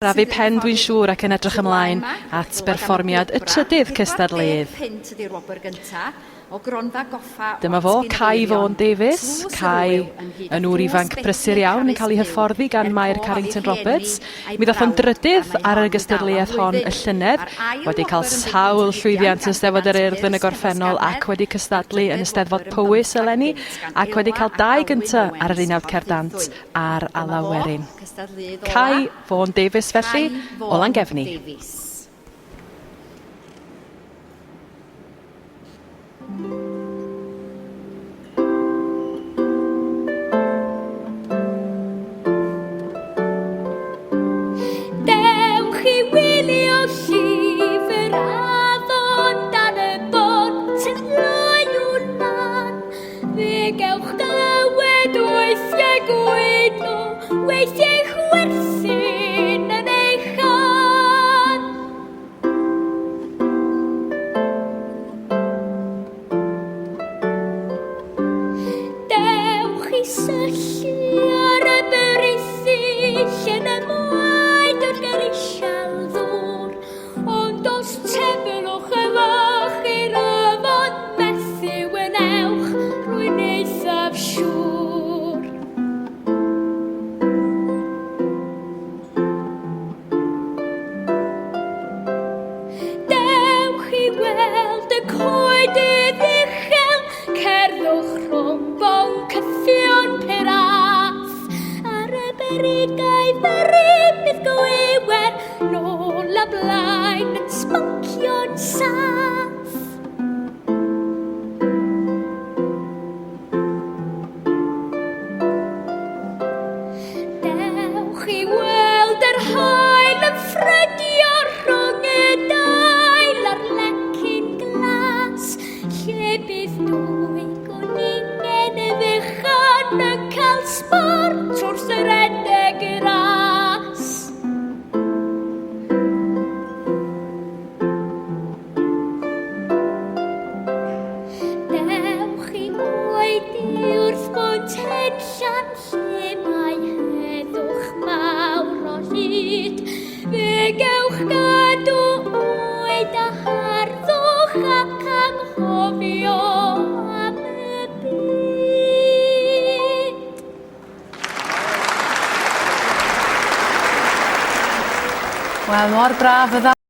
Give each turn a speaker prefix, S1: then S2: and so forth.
S1: Crafu pen dwi'n siŵr ac yn edrych ymlaen at berfformiad y trydydd cystadleuydd. Dyma fo, Kai Vaughan Davies. Kai yn ŵr ifanc brysur iawn yn cael ei hyfforddi gan Mair Carrington Roberts. Mi ddoth o'n drydydd ar y gystadleuaeth hon y llynedd, wedi cael sawl llwyddiant yn Steddfod yr Urdd yn y gorffennol ac wedi cystadlu yn Eisteddfod Powys eleni ac wedi cael dau gynta ar yr unawd cerdd dant a'r alaw werin. Kai Vaughan Davies felly, o Langefni.
S2: Dewch i wylio llif yr afon dan y bont yn loyw lan. Fe gewch glywed weithiau gwyno, weithiau chwerthin yn ei chan. Dewch i syllu ar y brithu lle mae moed o'r grisial ddŵr, Ond os teflwch y fach i'r afon methu wnewch, rwy'n eithaf siŵr. Dewch i weld y coedydd uchel, cerddwch rhwng boncyffion pur ath. Ar y berigau feru bydd gwiwer nôl a blaen yn sboncio'n saff. Dewch i weld yr haul yn ffrydio rhwng y dail a'r lecyn glas, lle bydd dwy gwningen fechan yn cael sbort wrth redeg y ras. Dewch i oedi wrth bont Henllan lle mae heddwch mawr o hyd. Fe gewch gadw oed a harddwch ac anghofio am y byd.
S3: Wel, mor braf fydda.